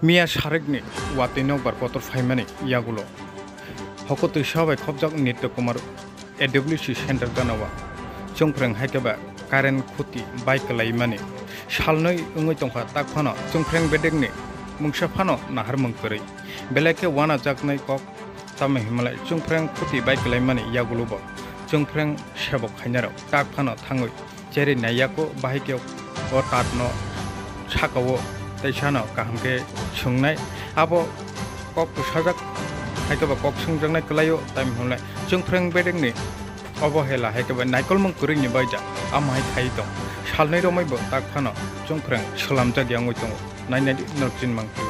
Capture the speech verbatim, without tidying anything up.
Miya sarikni watwi nokbar kotor phaimani yagulo hokotwi sabai khopjak Nitya Kumar A W C center ganao chwngphreng hai khe ba current khuti bai kwlaimani salnwi wngwi tongkha, tak phano chwngphreng bedekni mungsa phano naharmung kwrwi, belai khe wanajaknai kok. Tamo hinmalai chwngphreng khuti bai kwlaimani yagulo bo chwngphreng sebok khainarok tak phano thangwi cherwi naiyako, bahai khe o tatno sakao teisano kaham khe swngnai. Abo kok bwsajak hai khe ba kok swngjaknai kwlaio, tamo hinmalai chwngphreng bedekni obohela hai khe ba naikolmung kwrwini baija amo hai khai tong. Salnwi romwi bo tak phano chwngphreng swlamjak ya wngwi tongo. Nainai di norok chini mang khe.